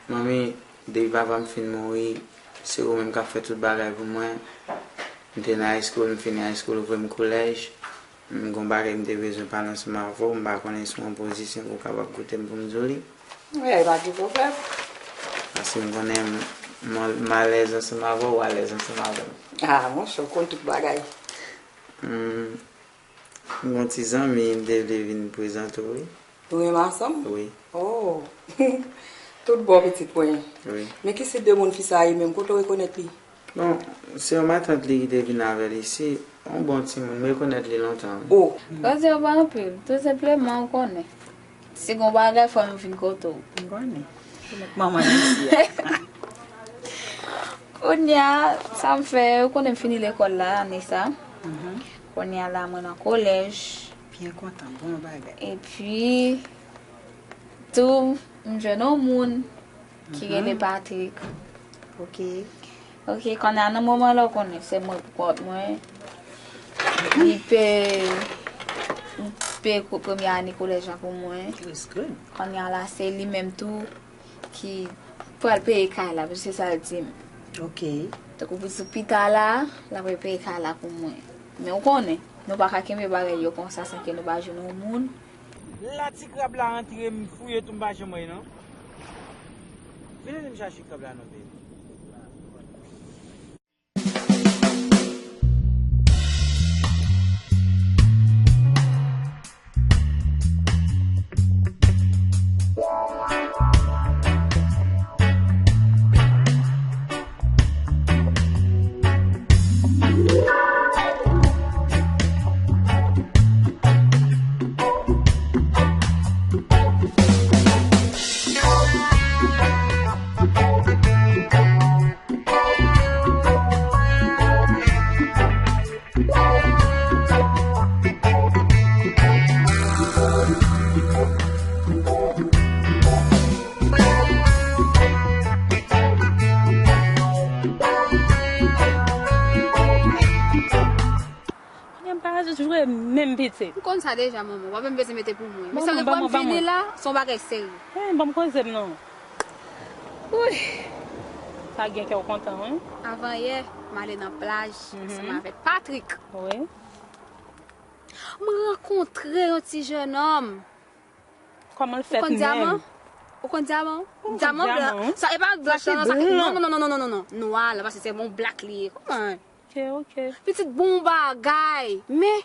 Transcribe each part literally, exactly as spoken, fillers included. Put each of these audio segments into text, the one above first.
Manmi, depi papa m fin mouri, se ou menm k ap fè tout bagay pou mwen. M te nan high school, m fini high school, ou voye m kolèj. M gon bagay m te bezwen pale ansanm avè w, m pa konnen si w an pozisyon pou w kapab koute m pou m di w li. Wi, pa gen pwoblèm. Paske m konnen m, m, m alèz ansanm avè w, ou alèz ansanm avè m. Ah, monchè, ou konn tout bagay. Hmm, m gon ti zanmi m te vle vin prezante w, wi. Ou renmen ansanm? Wi. Oh! Tout bon, pitit mwen. Wi. Men ki se de moun fi sa ye menm? Kote w rekonèt li? Bon, se yon matant li ki te vin avè l isi. Yon bon timoun, m rekonèt li lontan, wi. Oh! Yo di yo pa anpil. Tou senpleman, ou konnen. Si gon bagay, fò m vin kote w. M konnen. Ou met manman isi a. Kounye a, sa m fè, ou konnen m fini lekòl la, ane sa. Mhm. Kounye a la, mwen nan kolèj. Byen kontan, bon bagay. Epi, tou, m jwenn yon moun ki rele Patrick. Ok. Ok, kounye a nan moman la, ou konnen, se mwen pou kont mwen. Li pe, li pe ko-, premye ane kolèj la pou mwen. It's good. Kounye a la, se li menm tou ki pral peye kay la, paske se sa l di m. Ok. Tankou pou di pita la, l ap peye kay la pou mwen. Men ou konnen, nou pa ka kenbe bagay yo konsa san ke nou pa jwenn yon moun. La ti krab la antre, m fouye tou, m pa janm wè non. Vin ede m chache krab la non, baby. Kounye a m pa jwe menm pitit. M konn sa deja, manman. W ap menm bezwen mete pou mwen. Men sa vle pou m vini la, se yon bagay serye. Eh, ban m koze m non. Wi. Sa gen kè w kontan, wi. Avan yè, m ale nan plaj ansanm avèk Patrick. Wi. M rankontre yon ti jennonm. Kòman l fèt menm? Ou konn dyaman? Ou konn dyaman? Dyaman blan. Sa, e pa blak lan, non, sa, non, non, non, non, non, non. Nwa la, paske se yon blak li ye. Kòman? Ok, ok. Pitit bon bagay. Men,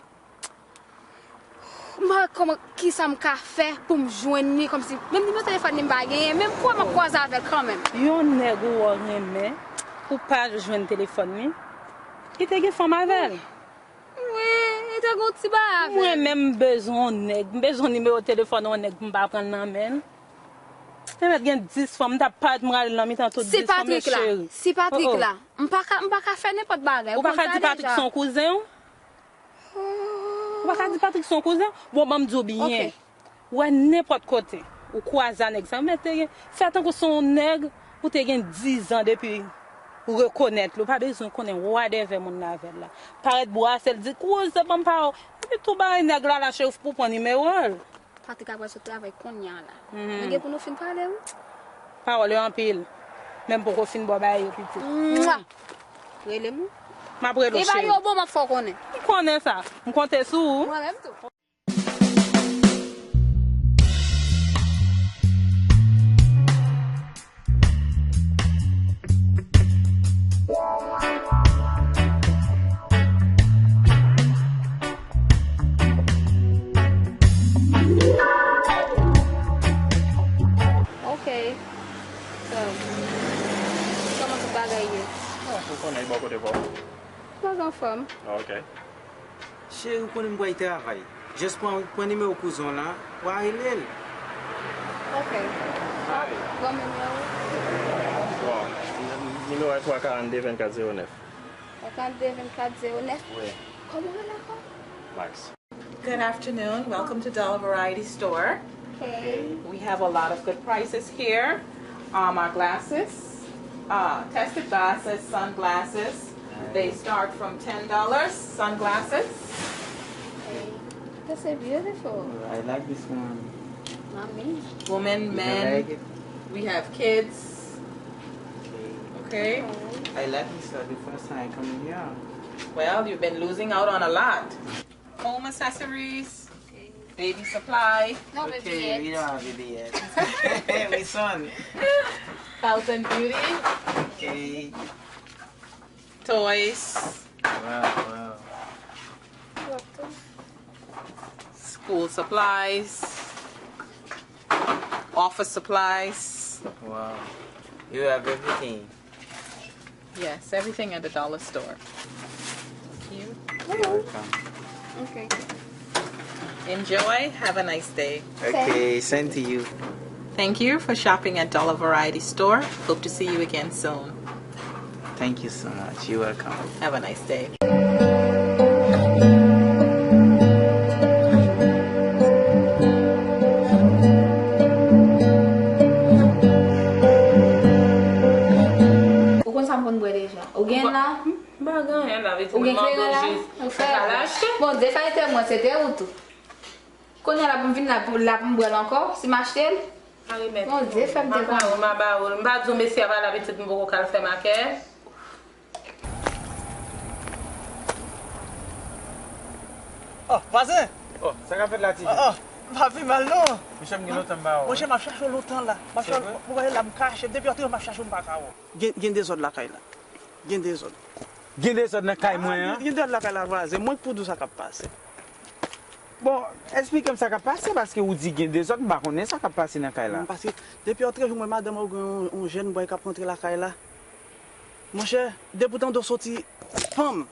m pa wè kòman, kisa m ka fè pou m jwenn li, kòmsi, menm nimewo telefòn li m pa genyen, men m kwè m ap kwaze avè l kanmenm. Yon nèg ou wè w renmen, ou pa jwenn telefòn li, li te gen fanm avè l. Wi, li te gen yon ti bagay avè l. Mwen menm, m bezwen yon nèg, m bezwen nimewo telefòn yon nèg pou m pa pran l nan men l. Te mèt gen dis fanm, m t ap parèt, m rale l nan mitan tout dis fanm yo, cheri. Si Patrick la, si Patrick la, m pa ka, m pa ka fè nenpòt bagay. Ou pa ka di Patrick se yon kouzen w? Ou pa ka di Patrick se yon kouzen w? Bon, ban m di w byen. Ou wè nenpòt kote, ou kwaze a nèg sa, ou mèt te gen, fè tankou se yon nèg, ou te gen dizan depi ou rekonèt li, ou pa bezwen konnen whatever moun nan avè l la. Parèt bwase l, di, "Kouzen, ban m pawòl." Epi tou bay nèg la la, cheri, pou pran nimewo l. Patrick ap pral sot travay kounye a la. Nou gen pou nou fin pale, wi. Pawòl yo anpil. Men m poko fin ba w bagay yo, pitit. Mwa! Rele m, wi. M ap rele w, cheri. E bagay yo bon, m ap fè w konnen. M konnen sa. M konte sou ou. Mwen menm tou. Ok. So, kòman tout bagay ye? Ah, ou konnen, bò kote pa w. Bagay anfòm. Ah, ok. Cheri, ou konnen m pral travay. Just pran, pran nimewo kouzen w lan, w a rele l. Ok. Ban m nimewo. Bon, nimewo a twa karannde vennkat zewo nèf. Twa karannde vennkat zewo nèf? Wi. Kòman w rele ankò? Max. Good afternoon. Welcome to Dollar Variety Store. Okay. We have a lot of good prices here. Um, our glasses, uh, tested glasses, sunglasses, they start from ten dollars, sunglasses. Hey, this is beautiful. I like this one. Mommy. Women, men. We have kids. Okay. Okay. I like this, uh, the first time I come in here. Well, you've been losing out on a lot. Home accessories, baby supply. No baby yet. Okay, we don't have baby yet. We soon. Health and beauty. Okay. Toys. Wow, wow. School supplies. Office supplies. Wow. You have everything. Yes, everything at the dollar store. Thank you. You're welcome. Okay. Enjoy. Have a nice day. Okay, same to you. Thank you for shopping at Dollar Variety Store. Hope to see you again soon. Thank you so much. You're welcome. Have a nice day. Ou konn sa m konn bwè deja. Ou gen la? M pa gen anyen la, vle di ou gen kleren la? Ou fè. Bondye fè te mwen, se te ou tou. Kounye a la pou m vin la pou, la pou m bwè l ankò, si m achte l. Bondye fè m te konnen. M pa ba ou l. M pa di w mesye a pa la pitit m poko ka l fè makè. Oh, vwazen! Oh, sa k ap fèt la, Titi? Oh, oh, m pa pi mal non. Monchè, m gen lontan m pa wè w. Monchè, m ap chache w lontan la. M ap chache w, m wè la, m kache. Depi antre, m ap chache w, m pa ka wè w. Gen, gen dezòd lakay la. Gen dezòd. Gen dezòd nan kay mwen an? Gen, gen dezòd lakay la, vwazen. Mwen k pou di w sa k ap pase. Bon, eksplike m sa k ap pase, paske ou di gen dezòd, m pa konnen sa k ap pase nan kay la. Paske depi antre jou mwen, madanm ou gen yon, yon jèn bòy k ap rantre lakay la. Monchè, depi w tande w soti, panm,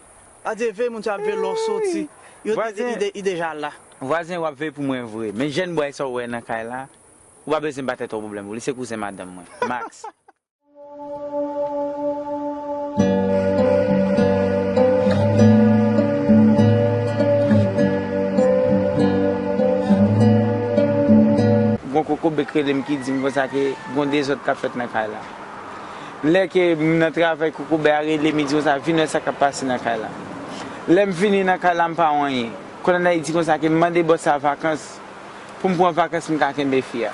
adye veye moun sa ap veye lè w soti. Yo te di, li de-, li deja la. Vwazen, w ap veye pou mwen vre. Men jèn bòy sa w wè nan kay la, ou pa bezwen ba tèt ou pwoblèm pou li, se kouzen madanm mwen, Max. Gon kokobe k rele m ki di m konsa ke gon dezòd k ap fèt nan kay la. Lè ke m nan travay, kokobe a rele m, li di konsa, vin wè sa k ap pase nan kay la. Lè m vini nan kay la, m pa wè anyen. Kounye a li di konsa ke m mande bòs la vakans pou m pran vakans, m ka kenbe fi a.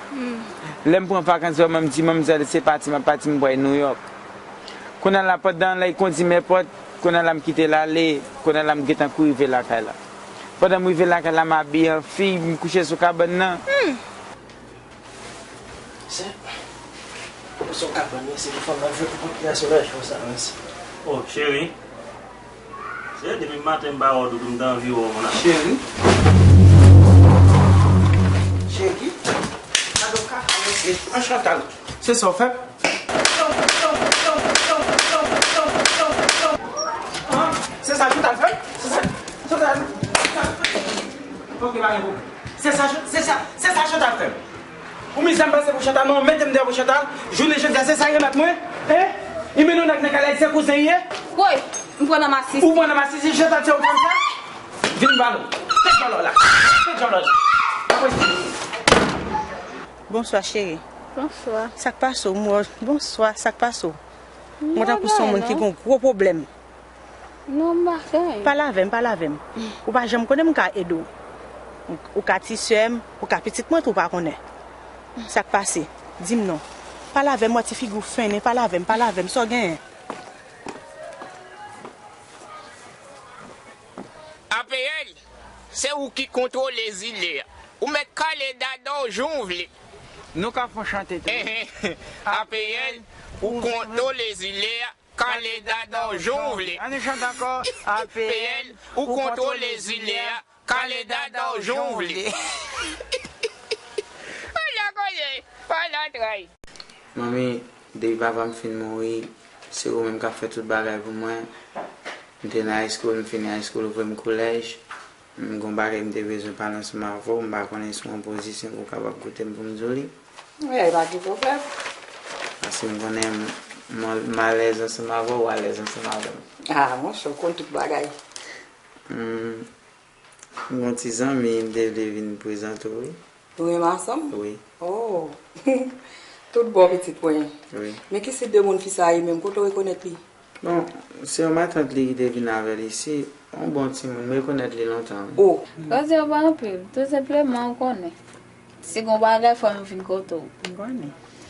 Lè m pran vakans, vrèman, m di manmzèl se pati m ap pati, m pral Nouyòk. Kounye a la, pandan lè l kondui m èpòt, kounye a la, m kite l ale, kounye a la, m gentan kouri rive lakay la. Pandan m rive lakay la, m abiye an fi, m kouche sou kabann nan. Se, ou sou kabann, wi, se pou fanm nan jwe pou kont li a sou lè jou sa, mèsi. Oh, cheri. Se depi maten m pa wè w, doudou, m t anvi wè w, mon amour. Cheri. Cheri. Gade w ka fè, mesye. An Chantal. Se sa w fè? Ah, se sa Chantal fè? Se sa, Chantal. Ok, pa gen pwoblèm. Se sa, se sa, se sa Chantal fè. Ou mizè m pase pou Chantal, non, mete m deyò pou Chantal. Jounen jodi a, se sa y remèt mwen? Hein? Li mennen yon nèg nan kay la, se kouzen l ye? Woy, m pran nan masis. Ou pran nan masis, se Chantal se ou pran sa? Vin ba nou. Fè djòlò la. Fè djòlò la. Apre sa. Bonswa, cheri. Bonswa. Sa k pase w? Mwen, bonswa, sa k pase w? Mwen tankou se yon moun ki gen yon gwo pwoblèm. Non, m pa gen anyen. Pale avè m, pale avè m. Ou pa janm konnen m ka ede w. Ou ka ti sè m, ou ka pitit mwen tou, ou pa konnen. Sa k pase? Di m non. Pale avè m, wè ti figi w fennen, pale avè m, pale avè m, sa w genyen? A P L, se ou ki kontwole zile a. Ou mèt kale dada w jan w vle. Nou ka fè yon chante tou. A P L, ou kontwole zile a. Kale dada w jan w vle. Ann chante ankò. A P L, ou kontwole zile a. Kale dada w jan w vle. Ala koze, ala tray. Manmi, depi papa m fin mouri, se ou menm k ap fè tout bagay pou mwen. M te nan high school, m fini high school, ou voye m kolèj. M gon bagay m te bezwen pale ansanm avè w, m pa konnen si w an pozisyon pou w kapab koute m pou m di w li. Wi, pa gen pwoblèm. Paske m konnen m, m, m alèz ansanm avè w, ou alèz ansanm avè m. Ah, monchè, ou konn tout bagay. Hmm, m gon ti zanmi, m te vle vin prezante w, wi. Nou renmen ansanm? Wi. Oh! Tout bon, pitit mwen. Wi. Men ki sit de moun fi sa a ye menm? Kote w rekonèt li? Bon, se yon matant li ki te vin avè l isi, yon bon timoun, m rekonèt li lontan, wi. Oh! Koze yo pa anpil, tou senpleman ou konnen. Si gon bagay, fò m vin kote w. M konnen.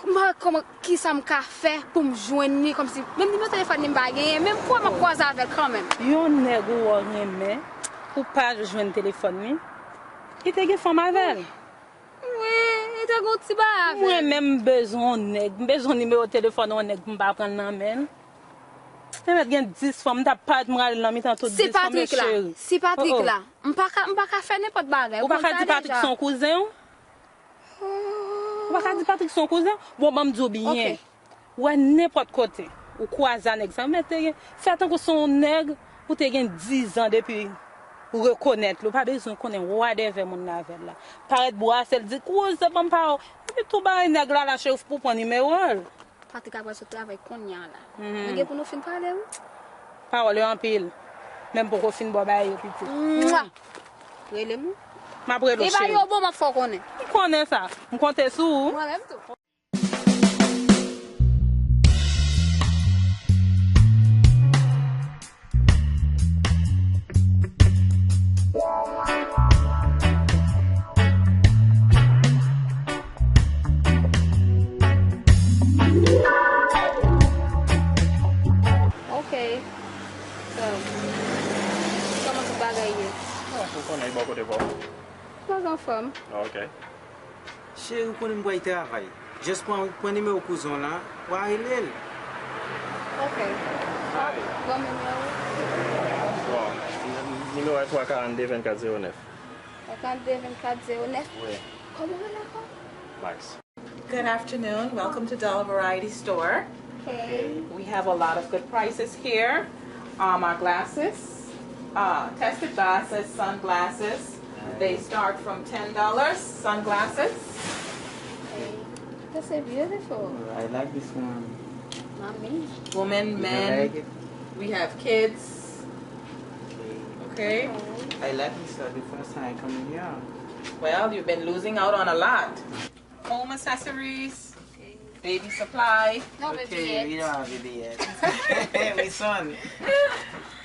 M pa wè kòman, kisa m ka fè pou m jwenn li, kòmsi menm nimewo telefòn li m pa genyen, menm fwa m ap kwaze avè l kanmenm. Yon nèg ou wè w renmen, ou pa jwenn telefòn li, li te gen fanm avè l. Wi, li te gen yon ti bagay avè l. Mwen menm, m bezwen yon nèg, m bezwen nimewo telefòn yon nèg pou m pa pran l nan men l. Te mèt gen dis fanm, m t ap parèt, m rale l nan mitan tout dis fanm yo, cheri. Si Patrick la, si Patrick la, m pa ka, m pa ka fè nenpòt bagay. Ou pa ka di Patrick se yon kouzen w? Ou pa ka di Patrick se yon kouzen? Bon, ban m di w byen. Ou wè nenpòt kote, ou kwaze a nèg sa, ou mèt te gen, fè tankou se yon nèg, ou te gen dizan depi ou rekonèt li, ou pa bezwen konnen whatever moun nan avè l la. Parèt bwase l, di, "Kouzen, ban m pa w." Epi tou bagay nèg la la, cheri, pou pran nimewo l. Patrick ap pral sot travay kounye a la. Nou gen pou nou fin pale, wi. Pawòl yo anpil. Men m poko fin ba w bagay yo, pitit. Mwa! Rele m wi. M ap rele w, cheri. E bagay yo bon, m ap fè w konnen. M konnen sa. M konte sou ou. Mwen menm tou. Ok. So, kòman tout bagay ye? Ah, ou konnen, bò kote pa w. Mwen anfòm. Ah, ok. Cheri, ou konnen m pral travay. Just pran, pran nimewo kouzen w lan, w a rele l. Ok. Ban m nimewo. Bon, nimewo a twa karannde vennkat zewo nèf. Twa karannde vennkat zewo nèf? Wi. Kòman w rele ankò? Max. Good afternoon. Welcome to Doll Variety Store. Okay. We have a lot of good prices here. Um, our glasses, uh, tested glasses, sunglasses. They start from ten dollars, sunglasses. Hey, this is beautiful. Oh, I like this one. Mommy. Women, men. You like it? We have kids. Okay. Okay. I like this one. The first time I come in here. Well, you've been losing out on a lot. Home accessories, baby supply. No baby yet. Okay, we don't have baby yet. We soon.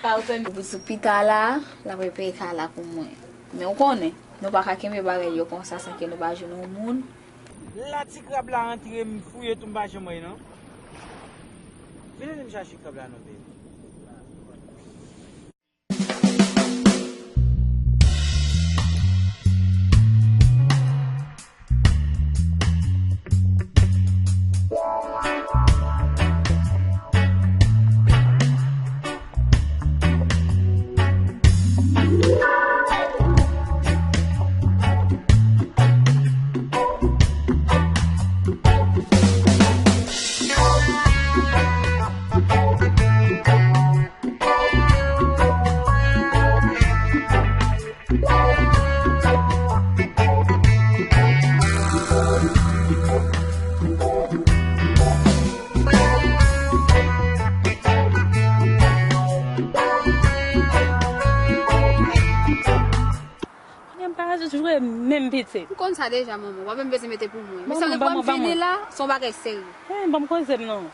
Thousand. Epi sou pita la, l ap repeye kay la pou mwen. Men ou konnen, nou pa ka kenbe bagay yo konsa san ke nou pa jwenn yon moun. La ti krab la antre, m fouye tou, m pa janm wè non. Vin ede m chache krab la non, baby. Kounye a m pa jwe menm pitit. M konn sa deja, manman. W ap menm bezwen mete pou mwen. Men sa vle pou m vini la, se yon bagay serye. Hey, ban m koze m non.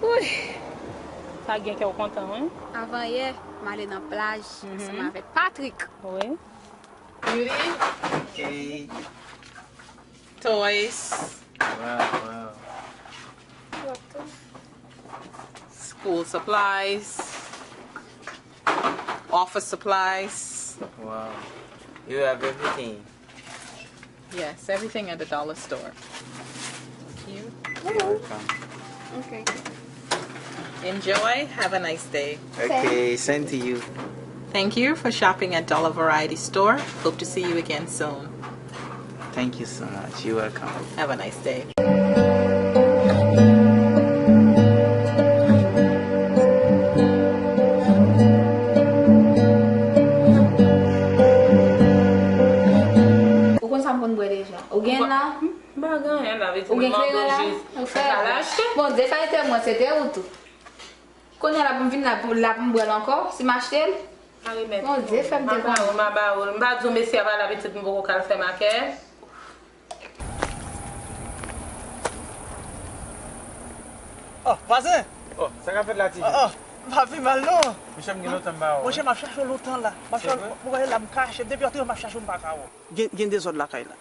Wi. Sa gen kè w kontan, wi. Avan yè, m ale nan plaj ansanm avèk Patrick. Wi. Beauty. Okay. Toys. Wow, wow. School supplies. Office supplies. Wow. You have everything. Yes, everything at the dollar store. Thank you. You're welcome. Okay. Enjoy. Have a nice day. Okay, same to you. Thank you for shopping at Dollar Variety Store. Hope to see you again soon. Thank you so much. You're welcome. Have a nice day. Ou konn sa m konn bwè deja. Ou gen la? M pa gen anyen la, vle di ou gen kleren la? Ou fè? Bondye fè te mwen, se te ou tou. Kounye a la pou m vin la pou, la pou m bwè l ankò, si m achte l? Bondye fè m te konnen. M pa di w mesye a pa la pitit m poko ka l fè makè. Oh, vwazen! Oh, sa k ap fèt la, ti? Oh, oh, m pa pi mal non. Monchè, m gen lontan m pa wè w. Monchè, m ap chache w lontan la. M ap chache w, m wè la m kache. Depi antre m ap chache w m pa ka wè w. Gen, gen dezòd lakay la.